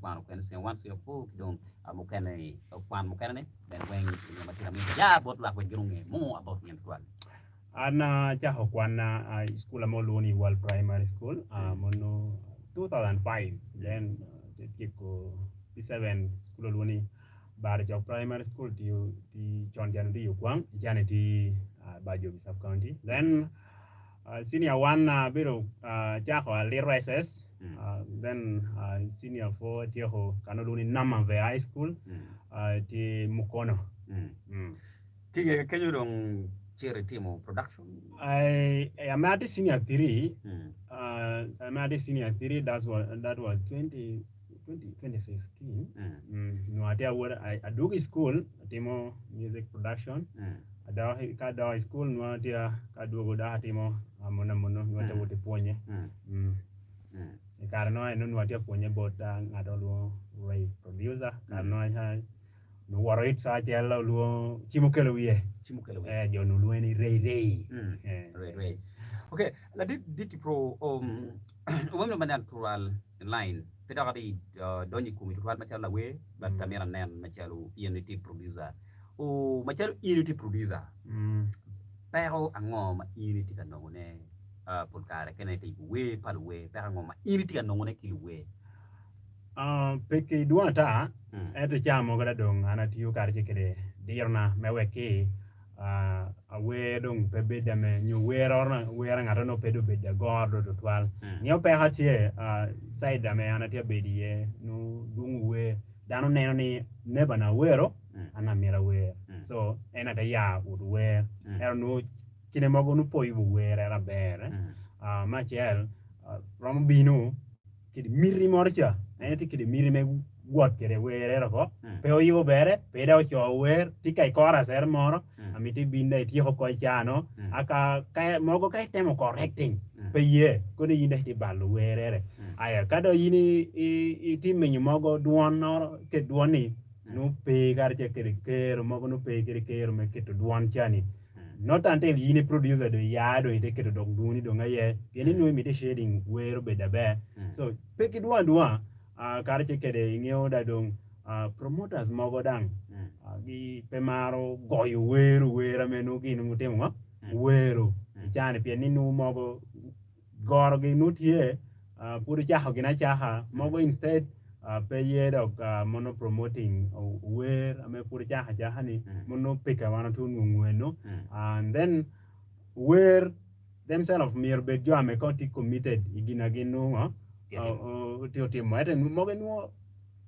ikwano kwene senior 1, senior 4 ki dong mukene ni kwan mukene ni bene weng i matino amito ya bot lwak wek gin onge more about in tutwal. An acako kwanna i cukul mo lwongo ni World Primary School mono 2005 then atyeko P7 cukul olwongo ni Baricok Primary School tye con ca tye i Okwang ca-ni tye i Bajogi Sub County then senior one abedo acako Aliro SS then senior four atyeko ka ma olwongo ni Namave High School tye Mukono. Ki nge kenyo dong cito itimo production? I am at senior 3. Uh, I'm at senior 3 that's what, that was 20, 20, 2015. Mm. Mm. No, ate awor adwogo i school atimo music production. Mm. Adok ka adok i school nwo atye ka adwogo dok atimo amono amono nwo atye wot i pwonye. Mm. Mm. Mm. I kare no eno nwo atye pwonye bot uh, ngat olwongo Ray producer. Kare no Luwoto it ca acel olwongo cim okelo wiye. Cim okelo wiye. Eh, jo nu lwonge ni Ray Ray. Mm. Eh. Ray Ray. Okay, ladit Dicky Pro, um, wamito me neno tutwal line, pe dok abi uh, donyo i komi tutwal macalo lawer, but Mm. amito anen macalo in itye producer. Oh, macalo in itye producer, Mm. peko ango ma in itye ka nongone uh, pol kare kene itye yubo wer pa luwer, peko ango ma in itye ka nongone ki luwer? Pekki dwong ata, ento i cawa mogo dong an atiyo kacel kwede dirona me wek ki awer dong pe bed ame nyo wer ngat onongo pe dong obed agoro dong tutwal. Nio peko tye cide ame an atye abedo iye nongo dwong wer dano neno ni neba na awero an amito awer so en aye te ya but wer ento nongo kine mogo nongo pe oyubo wer ento aber me acel romo bino kede miti moro ca, en tye kede miti me wot kede werere oko, pe oyubo bere, pe dok ocoyo wer, tye ka i chorus ere moro, amiti ibin dong ityeko oko i ca no, aka ka mogo ka itemo correcting pe ye, kono in dong itye balo werere. Aya ka dong in itye menyo mogo dwon moro, ket dwon-ni nongo pe kadi ce kede kero mogo nongo pe kede kero me keto dwon ca-ni. Not until in i producer dong iya dong ite keto dok dwoni dong aye pien inongo imiti shading wer obed aber so pe ki dwong adwonga kare ce kede ingeyo da dong promoters mogo dang gi pe maro goyo wer owera me nongo gin gutimo ngo wero i cani pien ni nongo mogo Gorogi nongo tye pud ocako gin acaka mogo instead pe ye dok mono promoting wer ame pud ocako acaka ni mono peke wan watye onwongo eno and then wer themselves myero obed jo ame kono tye committed i gin a gin nongo tye otimo ento mogo inwongo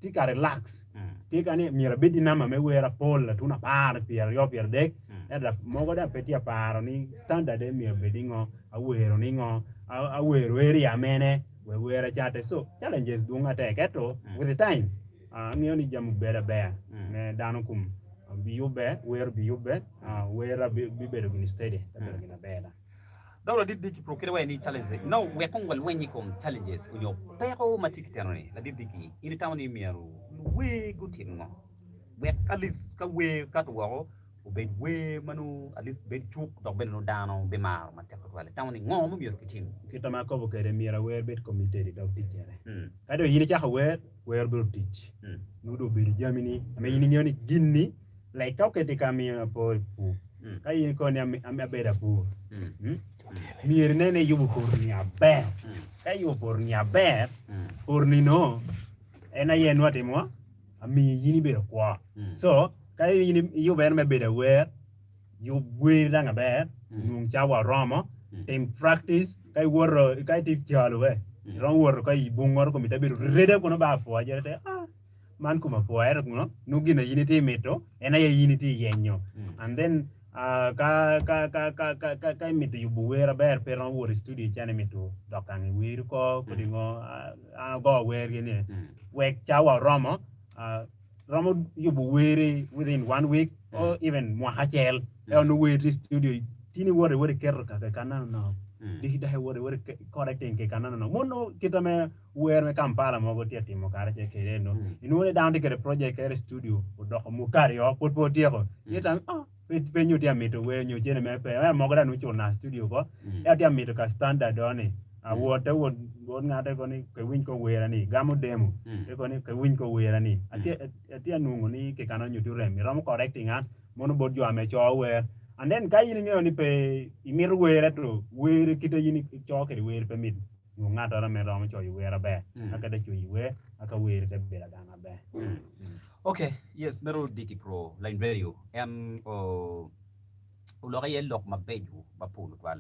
tye ka relax tye ka ni myero abed ki namba me wer apol atuno apar pyeraryo pyeradek ento mogo dong pe tye ka paro ni standard myero obed ni ngo awero ni ngo awero area mene wek wer acate so challenges dwong matek ento with the time angeyo ni jami obedo aber me dano kum biyubbe wer biyubbe wer bibedo gin steady bibedo gin aber. Dok ladit Dicky pud kit wai ni challenges no wek kong walweny i kom challenges onyo peko ma tye ki teno ni ladit Dicky in itamo ni myero luwer gutim ngo wek at least ka wer kato woko obed wer ma nongo at least bedo cuk dok bene nongo dano bimaro matek tutwal itamo ni ngo ma myero kitim? Kita ma akobo kwede myero awer bed committed i dog ticcere. Ka dong in icako wer, wer obedo tic. Nongo dong obedo jamini ma in ingeyo ni gin-ni Like ka oketi ka miyo apor i pur, ka in koni abedo apur, myero inen ni iyubo poroni aber. Ka iyubo poroni aber, poroni no en aye nongo atimo amiyo in ibedo kwo. So ka in iyubo en me bedo awer, yub weri dang aber, nwong cawa oromo, tim practice, ka iwoto ka itye calo we, iromo woto ka i bunga komi te bedo reda kono ba apwoya te ah. Man kom apwoya ento kono nongo gin ma in itye mito en aye in itye yenyo and then ka ka ka ka ka ka ka imito yubo wer aber pe iromo wot i studio calo imito dok kang i wer oko kodi ngo an ago wer gi ni wek cawa oromo romo yubo weri within one week or even mwaka acel ento nongo wer tye i studio tin iwoto iwoto iketo kaka manok diki dok iwoto iwoto i correcting kaka manok mono kite me Wer me Kampala mogo tye ka timo karacel kwede eno. Inwongo ni dano tye kwede project kere i studio odoko mwaka aryo pwod pe otyeko. In itamo ni oh pe nyo tye ka mito wer nyo cene mere pe. Ento mogo dong nongo oculo naka studio oko. Ento tye ka mito ka standard dong ni. Awot te wot bot ngate ko ni ke winy ko wera ni gamo demo te ko ni ke winy ko wera ni atye atye anwongo ni kikano nyutu rem iromo correcting an mono bot jo ame co wer and then ka in ingeyo ni pe imito wer ento wer kite in ico kede wer pe mit nwo ngat oro me romo coyo wer aber aka te coyi wer aka wer te bedo aganga aber. Ok yes meno Dicky Pro Line Radio en oloko iye lok mabeco mapol tutwal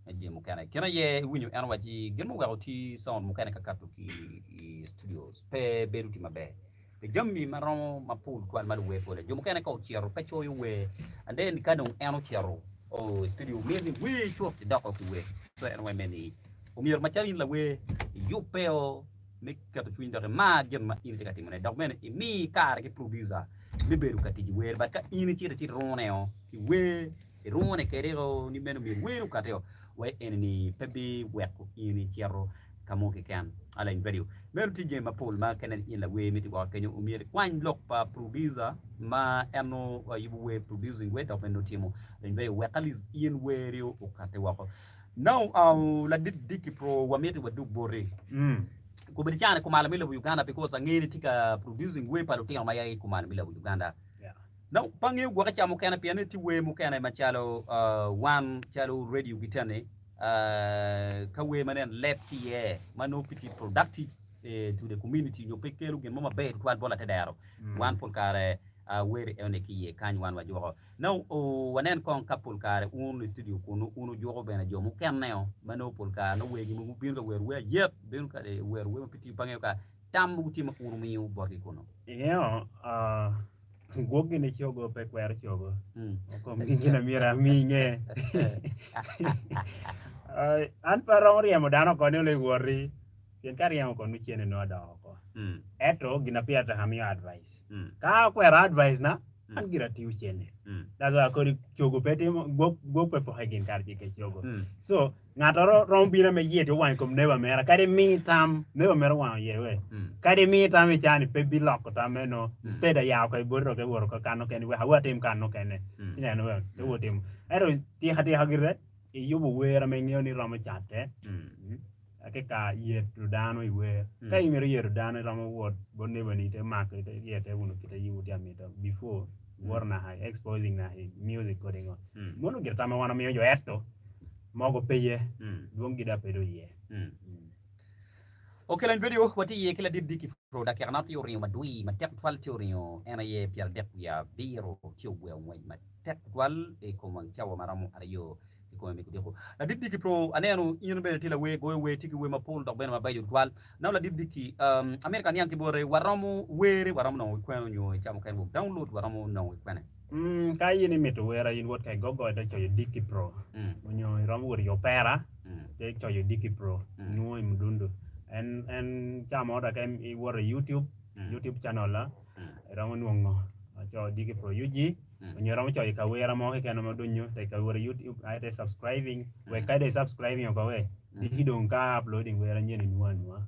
me jami mukene. Kine aye iwinyo en owacci gin muweko tye sound mukene ka kato ki i studios pe bedo tye maber. Pi jami ma romo mapol tutwal ma luwer pole. Jo mukene ka ocito pe coyo wer and then ka dong en ocito i studio mito ni wer cut idoko ki wer. So en wai me ni omyero macalo in lawer iyubbeo me keto cwiny dok imar gin ma in itye ka timone dok bene imi kare ki producer me bedo ka tic i wer but ka in icito ci iruneo ki wer irune kede o ni meno myero wer okate o wai eni ni pe biweko in icito ka mo keken alany radio meno tye jami mapol ma ka ineno in lawer miti woko kenyo omyero ikwany lok pa producer ma en nongo yubo wer producing wer dok bene nongo timo alany radio wek at least in weri okate woko. Now ladit Dicky Pro wamiti wadug boti. Kobedi cani kumalo me lobo Uganda because angeyo ni tye ka producing wer pa lutino ma ya ki kumalo me lobo Uganda. Now pe angeyo gwoke ca mukene pien ni tye wer mukene macalo wan calo radio ki teni ka wer ma nen leb tye iye ma nongo pe tye productive to the community nyo pe kelo gin mo maber tutwal bot latedero. Wan pol kare wer enoni ki iye kany wan wajuko. Now wanen kong ka pol kare wun i studio kunu wun wujuko bene jo mukene-o ma nongo pol kare nongo wergi mogo bino ka wero wer ayet, bino ka wero wer ma pe tiyo pe angeyo ka tam mogo tye ma wun wumiyo botgi kunu. Ingeyo, gwok gini cogo pe kwero cogo. Kom gin amyero ami inge. An pe aromo ryemo dano oko ni olo iwoti, pien ka aryemo oko nongo cene nongo adok oko. Ento gin ma pire tek amiyo advice. Ka akwero advice na, an gira atiyo cene. That's why kodi cogo pe timo, gwok, gwok pe poke gin kare ci ke cogo. So, ngat oro romo bino me yet owang i kom neighbor mera, kadi imi tam, neighbor mera owango iye we. Kadi imi tam i cani pe biloko tamme no. Instead ayawo ka iboti dok iwoto ka kan okene, wek awe atim kan okene. Ci neno we, te wo timo. Ento tika tika gire, iyubo wer ame ingeyo ni romo cate. Ki ka yeto dano i wer. Ka in imito yeto dano iromo wot bot neighbor ni ite mako ite yete wunu kite yubu tye amito before iwoto naka i exposing naka i music kodi ngo. Mono gire tam ma wan wamiyo jo ento mogo pe ye dwong gi dok pe dong iye. Ok lany radio watye iye ki ladit Dicky Pro dakika na tye oringo madwir matek tutwal tye oringo en aye 37 tye ogweo ngwec matek tutwal i kom wang cawa maromo aryo i kome me kudiko. Ladit Dicky Pro, aneno in bene itye lawer, goyo wer, itye ki wer mapol dok bene mabeco tutwal. Nongo ladit Dicky, um, amito ka aniang ki bote, waromo wer-ri waromo nongo ki kwene nyo i ca mukene wok download waromo nongo ki kwene? Mm, ka in imito wer in wot ka i Google ite coyo Dicky Pro Mm. onyo iromo wot i Opera Mm. ite coyo Dicky Pro Mm. nongo i Mdundo. En en ca mo dok iwoto i YouTube, Mm. YouTube channel la Mm. iromo nongo co Dicky Pro UG onyo iromo coyo i kawira mo keken ma donyo tek ka wot i youtube aye te subscribing wek ka dong i subscribing oko we diki dong ka uploading wer anyen inwo anwa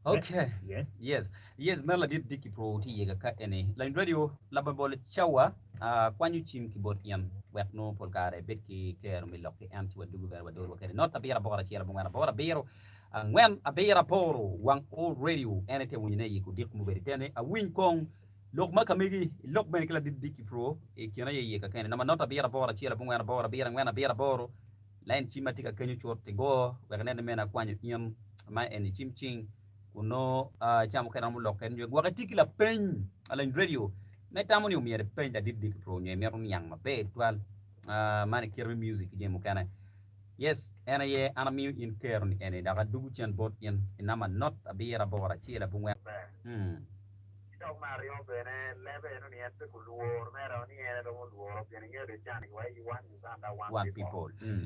Okay. yes Yes. Yes, meno ladit Dicky Pro tye iye ka eni. Lany radio lababol cawa uh, kwanyo cim ki bot in wek nongo pol kare ibed ki kero me lok ki en ci wadugu bene wadorwa kede. Not abiro aboro acel abongwen aboro abiro angwen abiro aboro wang old radio en ite winyone i kodiko mubedo itene awiny kong Lok ma ka megi, ilok bene ki ladit Dicky Pro i kine aye iye kakene. Namba not abiro aboro acel abongwen aboro abiro angwen abiro aboro. Lain cim ma tye ka kenyo cut igo wek inen ni mene akwanyo in ma eni cim cing kun nongo ca mukene romo lok kede nyo gwok itye ki lapeny alany radio ma itamo ni omyero ipeny ladit Dicky Pro nyo imito niang maber tutwal man i kite me music ki jami mukene. Yes, en aye an amiyo in kero ni eni dok adugu cen bot in i namba not abiro aboro acel abongwen. Ki dok me aryo bene, lebe eno ni en pe kulwor mere o ni en eromo lworo pien ingeyo dong cani wa i one Uganda one One people. people.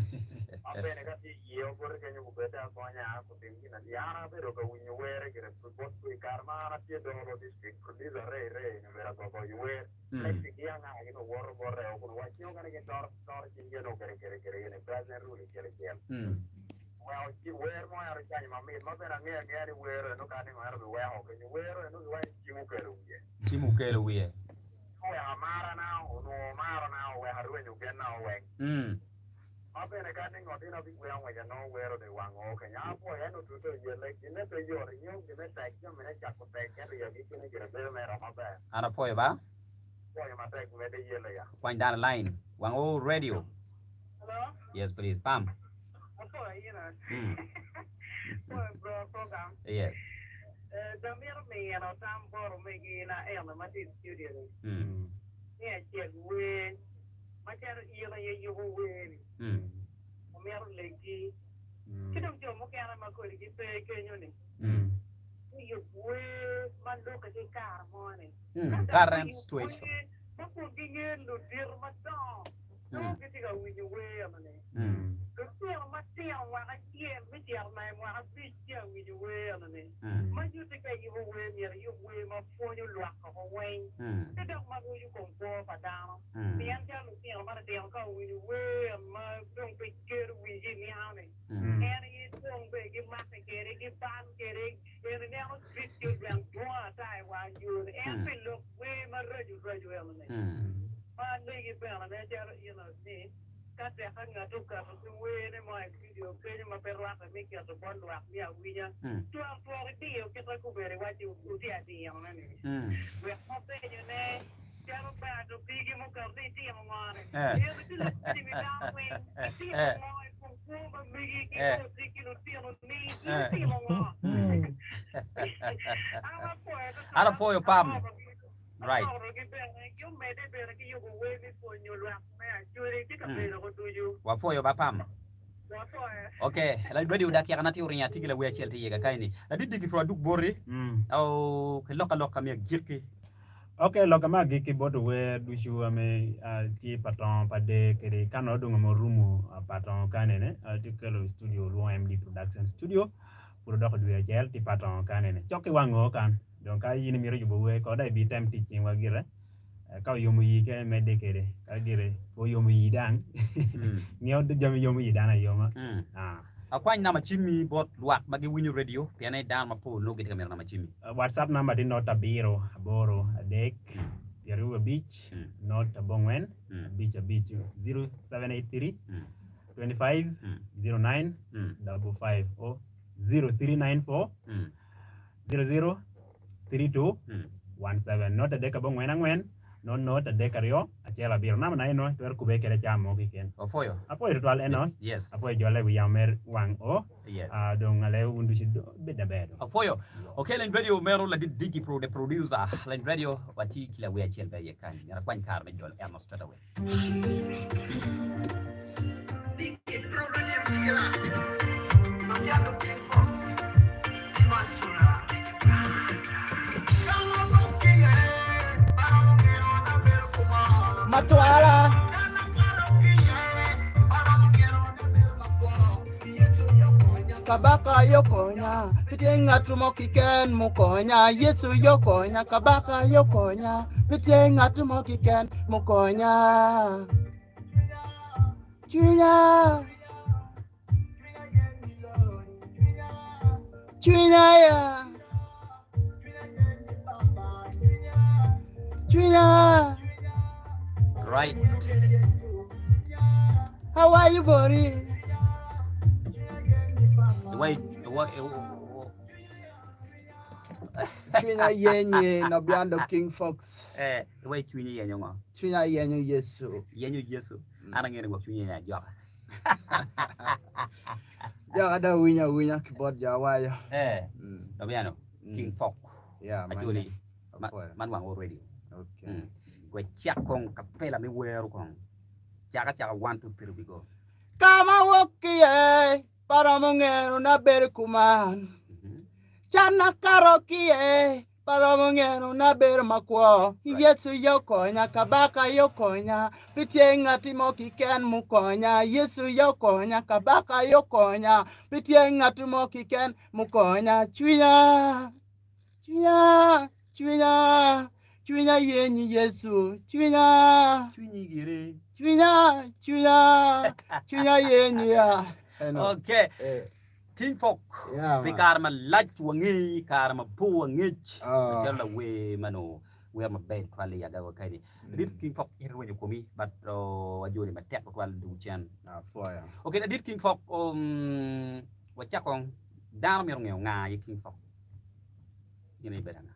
Ma bene ka tye iye o boti kenyo kubedde agonya kutim gin atir. An abedo ka winyo were gire bot i kare ma an atye Dolo district producer Ray Ray ni obedo agogoyo wer. Lexi ki anga gin owoto bote o kun owaco ci mukene gin toro toro cingi onongo kede kede kede kede president rule icel icel. Oweko ci wer mo en ocanyo mamit ma bene angeyo angeya ni wer eno ka ningo en obiweko kenyo wer eno giwaco ni cim okelo wiye. Cim okelo wiye. Ci oweko amara na onongo omaro na oweko arwenyo gen na o weng. Ma bene ka ningo tino abigweyo ngwec anongo wero dong i wang oo kenya. Apwoyo en otute oyelle, ginne pe yot, ingeyo gin me tek, jamine cako tek ento i agikkine gire bedo mere maber. An apwoyo ba. Apwoyo matek medde yelle ya. Kwany dano i line. Wang oo radio. Hello. Yes please. Pam. Apwoyo ina. Mm. Apwoyo bro program. Yes. Eh, dong mito mino tam bot omegina eno ma tye i studio ni. Mm. Ni acel wer. Macalo in aye iyubo wer-ri, omito legi ki dong jo mukene ma kodigi pe kenyo-ni, guyub wer ma lukke ki kare mo-ni. Ka dok guyub wer ma kun gingeyo ludito madongo nongo gitye ka winyo wer enoni. Lutino matino mwaka acel me cito ma i mwaka abic tye ka winyo wer enoni. Ma nyutti ka iyubo wer myero iyub wer ma pwonyo lwak woko weng ki dok ma ruco kom kwo pa dano. Pien calo lutino matitino ka owinyo wer ma dong pe kelo wigi i niango-ni, en aye dong bene gimake kwede, gibal kwede, en ineno street children dwong ata i wang yo-ni, en pi lok wer maraco raco eno-ni. Ma alegi bene nen calo Enos ni, ka tekka ngat okato ki werne mo i vidio kenyo ma pe rwatte me keto bot lwak me awinya, twero twero idiyo kite gubedo iwacci wutye adiyone-ni, wek wapenyone. Calo bato pigi mukato ni itimo ngo-ni? En tye lapeny i wi dano weng. Itimo ngo i kom kwo ma megi ki oti ki lutinoni? In itimo ngo? An apwoyo tutwal. An apwoyo Pam. Right. Aworogi bene ki omedde bene ki yubo wer me pwonyo lwak me Acholi ki kabedo-gu ducu. Wapwoyo ba Pam. Wapwoyo. Ok, radio dakika na tye oringo atye ki lawer acel tye iye kakany-ni. Ladit Diki pud adug boti. Oh, ki lok aloka me agikki. Ok, lokke me agikki bot wer ducu ame tye pa tongo pa der kede ka nongo dong ame orumo pa tongo kan ene tye kelo i studio lwongo MD production studio pud odoko dwe acel tye pa tongo kan ene cok ki wango kan dong ka in imito yubo wer koda ibi tem tic cingwa gire ka oyomo iyi kene imedde kede ka gire pe oyomo iyi dang ngiyo jami yomo iyi dano ayoma. Akwany namba cimmi bot lwak ma giwinyo redio, pien ni dano mapol nongo gitye ka mito namba cimmi. WhatsApp namba tye not abiro aboro adek pyeraryo wiye abic not abongwen abic abic 0783 25 09 55 or 0394 00 32 17 not adek abongwen angwen not not adek aryo acel abiro namba na eno itwero kube kede ca mo keken. Apwoyo. Apwoyo tutwal Enos. Yes. Apwoyo jole i wi yamo me wang o. Yes. Ah, dong alewo wun ducu bed aber dong. Apwoyo. Okay, Leny Radio meno ladit Diggy Pro the producer. Leny Radio watye ki lawer acel bene iye kany. Myero akwany kare me jolo Enos straight away. Matwala. Kabaka yokonya, pe tye ngat mo kiken mukonya. Yecu yokonya, Kabaka yokonya, pe tye ngat mo kiken mukonya. Cwinya, cwinya ya, cwinya. Right. How are you, Bori? Wait, wait, Cwinya yenye Nobyando King Fox. Eh, wai cwinyi yenyo ngo? Cwinya yenyo Yecu. Yenyo Yecu. An angeyo ni gwok cwinyi yenyo ajoka. Joka dong winyo awinya ki bot jo awayo. Eh, Nobyando King Fox. Yeah, man. Ajoli. Man wang already. Okay. Wek cak kong kapela me wero kong. Cak acaka 1 2 3 we go. Ka ma wok ki iye, pe romo ngeno na bedo kuman. Can akato ki iye, pe romo ngeno na bedo makwo. Yecu yo konya, Kabaka yo konya, pe tye ngati mo kiken mukonya. Yecu yo konya, Kabaka yo konya, pe tye ngati mo kiken mukonya. Cwinya, cwinya, cwinya, cwinya yenyi Yecu, cwinya. Cwinyi gire. Cwinya, cwinya, cwinya yenyi ya. Eno. Okay. Eh. King Folk, Yeah, pi man. kare malac wangeyi, kare mabor angec, Ah. macalo lawer ma nongo. Wer maber tutwal i agago kany. Ladit King Fok in irwenyo komi but ajoli matek tutwal dong cen. Apwoyo. Ok ladit King Fok um, wacak kong dano myero ongeyo nga aye King Fok. In aye ibedo anga?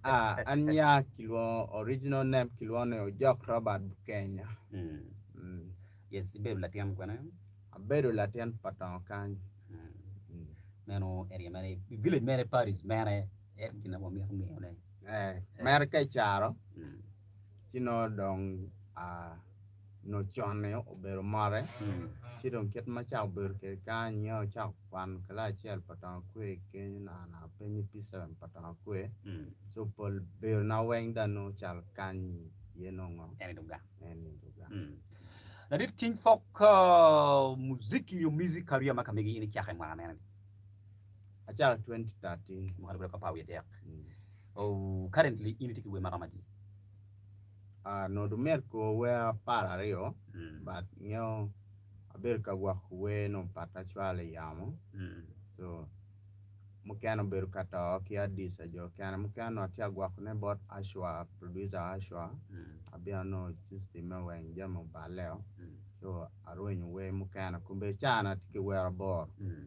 Ah, an nya kilwongo original name kilwongo ni Ojok Robert Bukenya. Mm. Mm. Yes, ibedo latin kwene? Abedo latin pa tongo kany. Mm. Mm. Meno area mene, village mene, parish mene, en gin ma wamito ngeyone. Eh, mere ka icaro Mm. ci nongo dong ah, nongo con-ni obedo mote Mm. ci dong kit ma cako bedo kwede kany nyo acako kwano kilac acel pa tongo kwe kenyo naka penyo P7 pa tongo kwe Mm. so pol bedona weng dong nongo calo kany iye nongo En aye dong gang. en aye dong gang. Mm. Ladit King Fok uh, muziki nyo music career ma ka megi in icako i mwaka mene? Acako 2013. Mwaka alip aryo ki apar wiye adek. Oh, currently in itye ki wer maromo adi? Ah, nongo dong myero kor wer 12 Mm. but ngeyo abedo ka gwoko wer nongo pat acwalo i yamo Mm. so mukene obedo ka to ki Adisa jo kene mukene nongo atye ka gwokone bot Ashwa producer Ashwa Mm. abino nongo system me weng jami oballe-o Mm. so arwenyo wer mukene kombeddi caa ni atye ki wer aboro. Mm.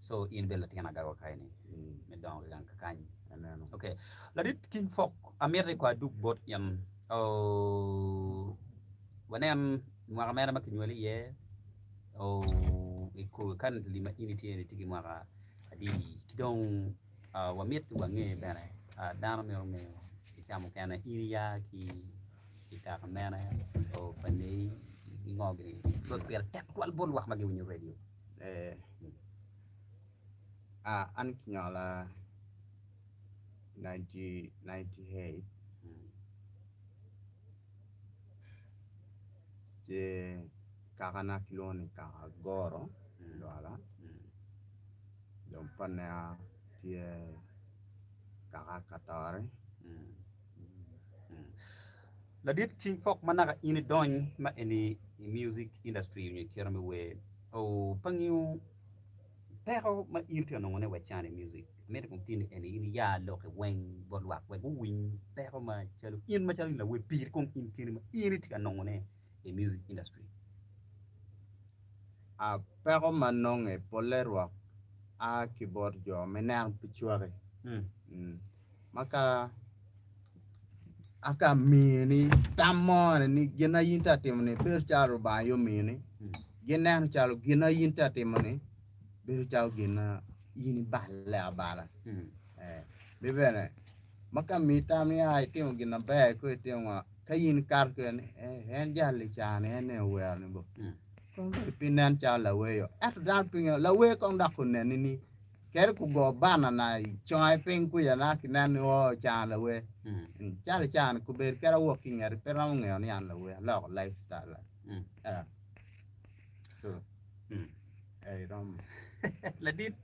So in ibedo latin agaga kaeni Mm. me dongo ki gang kakany. Aneno. Okay. Ladit King Fok, amiti ko adug bot in. Oh, wanen mwaka mere ma kinywali iye. Oh, i ko currently ma in itye ni itye ki mwaka adi ki dong uh, wamiti wange bene uh, dano myero ongeyo i ca mukene in iya ki i kaka mene oh, pa neyi ki ngo gini because pire tek twal bot lwak ma giwinyo radio. Eh, ah, an kinywala 1998 Mm. ci kakana kilwongo ni kaka Goro Mm. Lwala Mm. dong panea tye kaka Katore. Mm. Mm. Ladit King Fok ma naka in idony ma eni i music industry nyo i kite me wer, oh, pe angeyo peko ma in itye ka nongone wa cani i music. Amito kong tin ni eni in iya loki weng bot lwak wek guwiny peko macalo in macalo in lawer piri kong in keni ma in itye ka nongone i music industry. A Peko ma nonge polle rwok a ki bot jo me neno pi cwaki. Mm. Ma ka aka mini tam mo ni gin ma in itye ka timo-ni bedo calo Lubanga aye omini, gineno calo gin ma in itye ka timo-ni bedo calo gin ma in iballe abala. Mi bene ma ka omiyi tam ni a itimo gin maber kong itimo ngo ka in ikato kwede ni en jal-li ca-ni en aye owero-ni bo kong dong pe inen calo lawer-o ento dano pe ngeyo lawer kong dok oneni ni Kadi gugo bana na i conge piny kuca na ki nen ni oo can lawer. Calo can kobedo kadi awok ki i ngeti pe romo ngeyo ni an lawer aloko life style na. So eh iromo. Ladit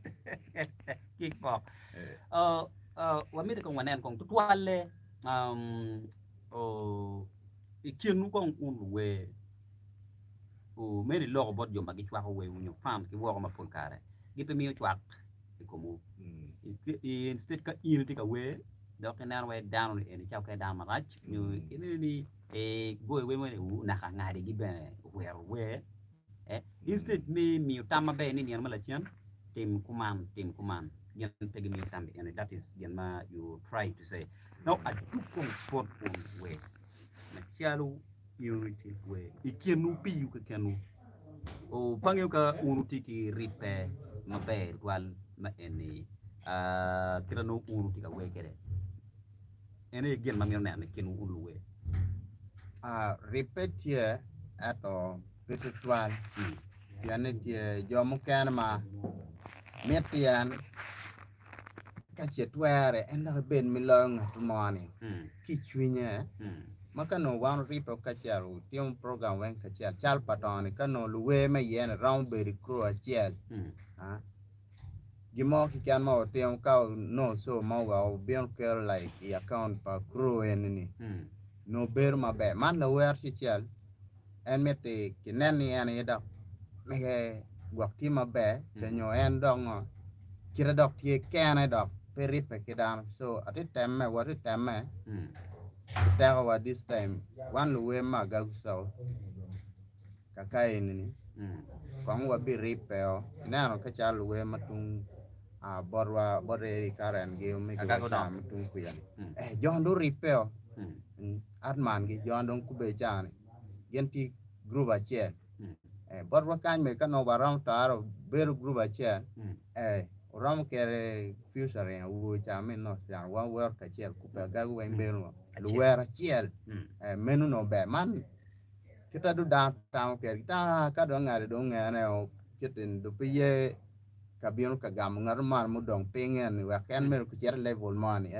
kik pok. Wamito kong wanen kong tutwalle i kinwu kong wun luwer meno iloko bot jo ma gicwako werwu nyo fan ki woko ma pol kare gipe miyo cwak i komwu. Instead ka in itye ka wer dok ineno wai dano ni eni cawa mukene dano marac nyo ineno ni goyo wer moni naka ngadigi bene owero wer instead me miyo tam maber ni nino ma lacen tim kuman tim kuman gin pe gimiyo tam eni that is gin ma you try to say. Now adug kong bot wun wer macalo unity wer i kinwu piwu kekenwu. Pe angeyo ka wun wutye ki ribbe maber tutwal ma eni kit ma nongo wun wutye ka wer kwede. En aye gin ma amito neno i kinwu wun luwer. Ribbe tye ento pe tutwal pien ni tye jo mukene ma miti en Ka ce twere, en dok ebed me loyo ngat mo-ni ki i cwinye. Ma ka nongo wan oribbe kacel, wutimo program weng kacel, cal pa to-ni ka nongo luwer ma iye-ni romo bedo i crew acel, gin mo keken ma wutimo ka wunongo show mo wek wubin wukelo like i account pa crew eni-ni, nongo bedo maber. Man lawer cecel. en miti kinen ni en aye dok mege gwok tye maber ca nyo en dok ngo kite dok tye kene dok. pe ribbe ki dano so atye temme watye temme ki tekowa this time wan luwer me Agagu South kaka eni-ni kong wabiribbe o ineno ka calo luwer ma tung botwa bot eri Karen gi omegiwa ca ma tung kwica-ni jo dong oribbe o Atman gi jo dong kubbe ca-ni gin tye gurup acel botwa kany bene ka nongo waromo toro bedo gurup acel oromo kede featuring awobe ca me North Sudan wan wawero kacel kubbe agago weng bedo luwer acel meno onongo ber man kita dong dano tamo kwede gitamo ni ka dong ngati dong ongene o kit eni dong pe ye ka bino ka gamo ngat man mudong piny eni wek en myero ocit i level moni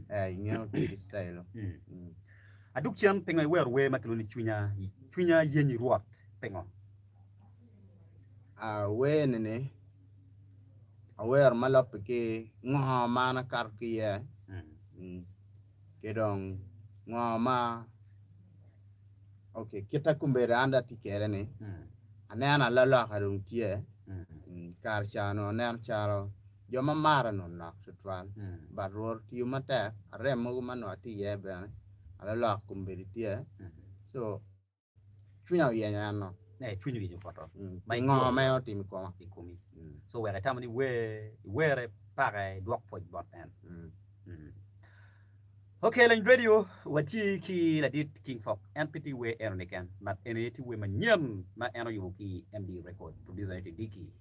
ingeyo kit style. Adug cen pingo iwero wer ma kilwongo ni Cwinya Cwinya Yenyi Rwot? Pingo? Wer eni-ni awero ma lobbe ki ngo ma an akato ki iye ki dong ngo ma ok kita kombeddi an dong atye kwede ni aneno alaloka dong tye kare ca onongo aneno calo jo ma mara onongo nok tutwal but Rwot otiyo matek arem mogo ma onongo atye iye bene alaloka kombeddi tye so cwinya oyenyo en no. Eh, cwinyi oyenyo poto. Mm, pi ngo ma en otimo i koma. I komi. Mm. So wek itamo ni wer, iwere pake idwok pwoc bot en. Mm. Mm. Ok, lany radio, watye ki ladit King Fok. En pe tye wer eno ni ken, but eni aye tye wer manyen ma en oyubo ki MD Record, producer ne tye Dicky.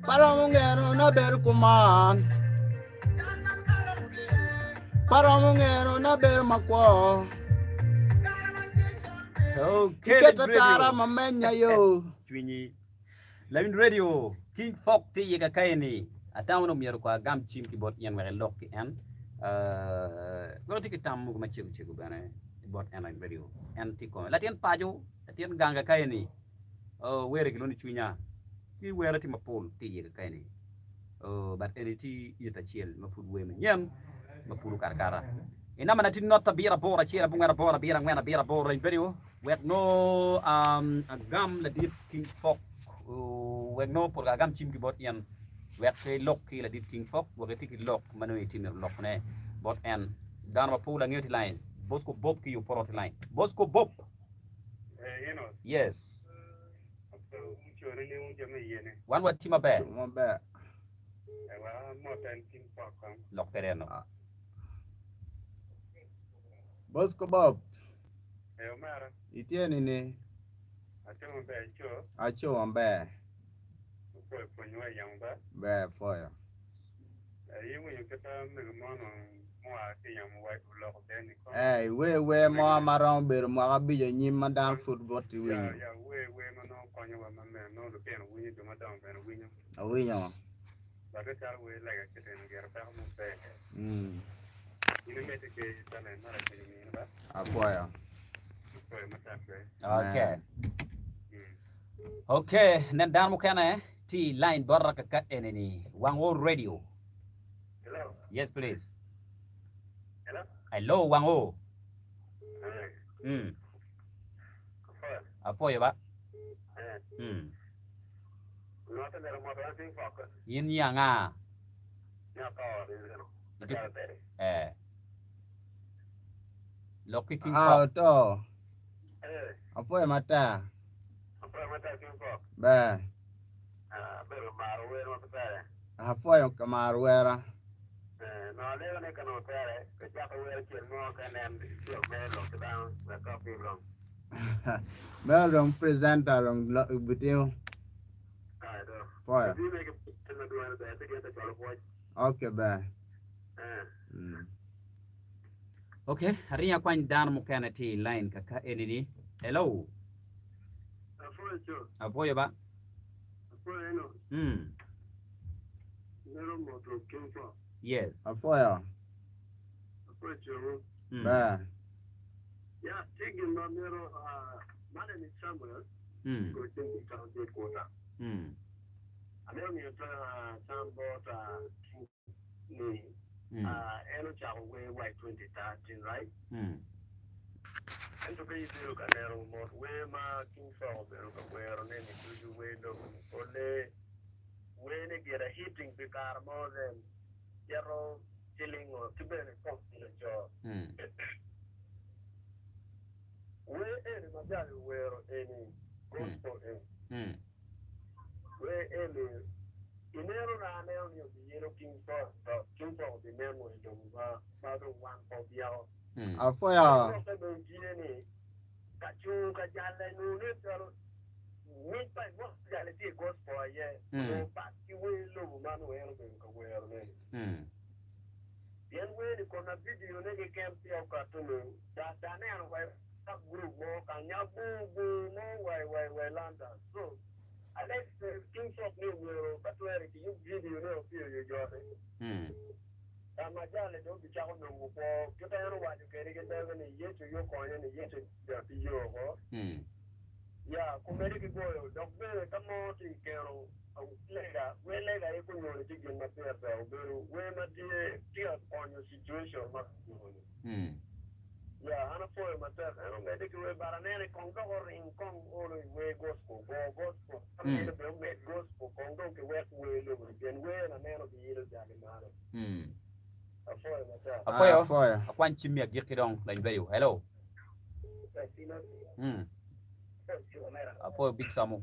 Paromo ngeno na bedo kuman Paromo ngeno na bedo makwo Kiketo tara ma menya yo Cwinyi Lawiny radio King Fok tye iye kakaeni atamo ni omyero kono agam cim ki bot in wek ilok ki en wek itye ki tam mogo macego cego bene bot en lawiny radio en tye kome latin paco latin gang kakaeni were kilwongo ni cwinya ki were tye mapol tye iye kakaeni but eni tye it acel ma pud wer manyen ma pud okato akata i namba na tye not abiro aboro acel abongwen aboro abiro angwen abiro aboro lawiny radio Wek nongo agam ladit King Fok, wek nongo pol kare agam cim ki bot in, wek ilok ki ladit King Fok, wek iti ki lok ma nongo itye mito lokone bot en. Dano mapol angeyo tye line. Bosco Bob ki Oporo tye line. Bosco Bob! Yes. Wan watye maber. Lok kwede eno. Bosco Bob. Ee omera. Itye nini? Atye maber ico. Aco maber. Opwoyo pwonyowa i yamo ba. Ber apwoyo. Ee iwinyo kita mego mo onongo mua ki i yamo wa oloko kwede ni kono. Ee iwer wer mo ma romo bedo mwaka abic anyim ma dano pud bot iwinyo. Ya ya wer wer ma nongo konyowa ma meno nongo lutino winyo jo madongo bene winyo. Awinyo. Lokke calo wer lega ki tino gire peko mo pe. In imedde ki talent ma Lacwec omini ba. Apwoyo. Apwoyo matek be. Okay. Okay, nen dano mukene tye i line bota kaka eni-ni. Wang o radio. Hello. Yes, please. Hello. Hello, wang o. Hey. Apwoyo. Apwoyo ba. Eh. In nyi anga? Eh. Lok ki King Ah, Fok. oto. Apwoyo matek. Ber. Apwoyo ka maro wera. Meno dong presenter dong bitimo. Pwoyo. Ok ber. Ok, aringo akwany dano mukene tye i line kaka eni ni. Hello. Apwoyo ba. Mm. Yes. Apwoyo. Mm. Ber. Mm. Mm. Mm. Mm. Mm. Mm. Mm. Apwoyo. Mm. Mm. Mm. Mm. Mm. Mm. Mm. Apwoyo. Apwoyo. Akwany cimmi agikki dong lany beyo. Hello. Mm. Apwoyo Big Samu.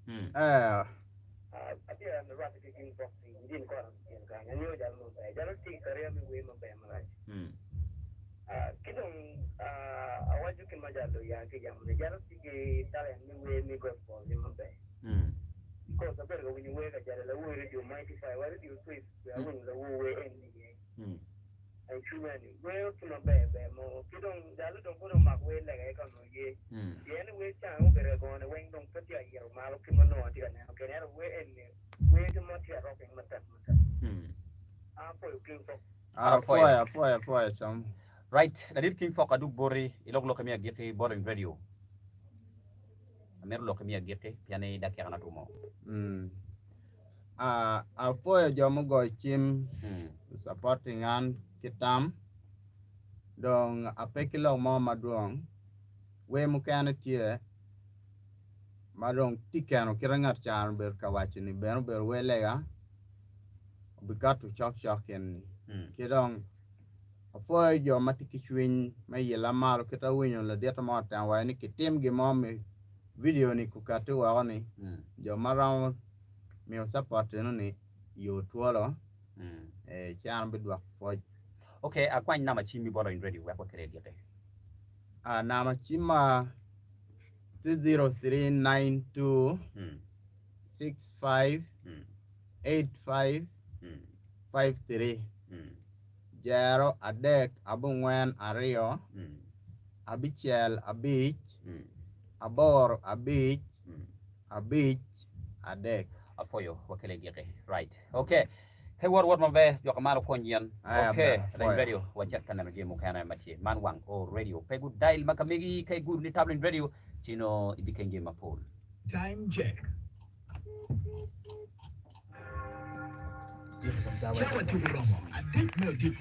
Mm. Eh. Mm. Mm. Mm. Mm. Mm. Apwoyo, apwoyo, apwoyo Samu. Right, ladit King Fok adug boti ilok lokke me agikki bot Ring Radio. Amito lokke me agikki pien ni dakika na tumo. Mm. Ah, apwoyo jo mugoyo cim Mm. supporting an ki tam. Dong ape ki lok mo madwong. Wer mukene tye ma dong tye keno kite ngat ca obedo ka waco ni bene obedo wer lega obikato cokcok eni. Mm. Ki dong apwoyo jo ma tye ki cwiny me yilla malo kit awinyo laditta mo otemo waco ni kitim gin mo mi video ni kukati woko ni Mm. jo ma romo miyo support eno ni yo twolo Mm. eh, ci an abidwoko pwoc. Okay, akwany namba cimmi bot Ring Radio wek wakele agikki. Ah, namba cimma tye 0392 Mm. 65 Mm. 85 Mm. 53 Mm. jero adek abongwen aryo Mm. abicel abic Mm. aboro abic Mm. abic adek. Apwoyo wakele agikki. Right. Okay. Ka iwot wot maber, jwaka malo kony yen. Aya Okay, ber, Ring apwoyo. Radio, wacit ka neno jami mukene ma tye. Man wang o radio. Pe gu dial ma ka megi ka igudo ni tab Ring Radio, ci nongo ibikeng jami mapol. Time check. Cawa tye oromo adek me odiko.